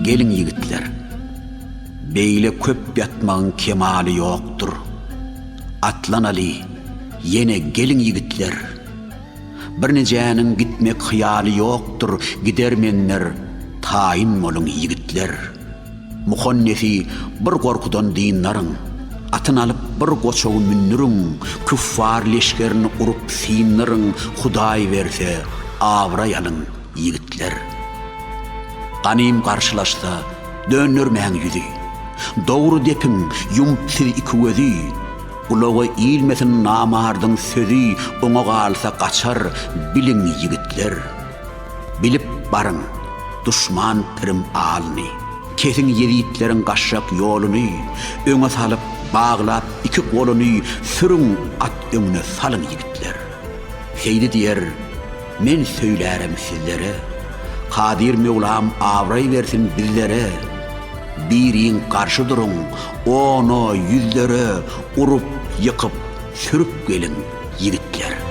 Geliň ýigitler! Beýle köp ýatmagyň kemaly ýokdur. Atlanaly, ýene geliň ýigitler! Birnijäniň gitmek hyýaly ýokdur, Gidermenler, taýyn boluň ýigitler! Muhannesi bir gorkudan dyndaryň, Atyn alyp bir goçagy mündüriň, Küffar leşgerini urup syndyryň, Hudaý berse, abraý alyň, ýigitler! Ganym garşylaşsa, döndermäň ýüzi. Dogry depiň, ýumup siz iki gözi. Gulaga ilmesin namardyň sözi, Oňa galsa gaçar, biliň, ýigitler! Bilip baryň, duşman pirim alyny. Kesiň ýezitleriň gaçjak ýoluny, Öňe salyp, baglap iki goluny, Sürüň, at öňüne salyň, ýigitler! Seýdi diýer, Men söýlärem sizlere, Kadyr Möwlam abraý bersin bizlere, Biriň garşy duruň, ona, ýüzlere, Urup, ýykyp, sürüp geliň, ýigitler!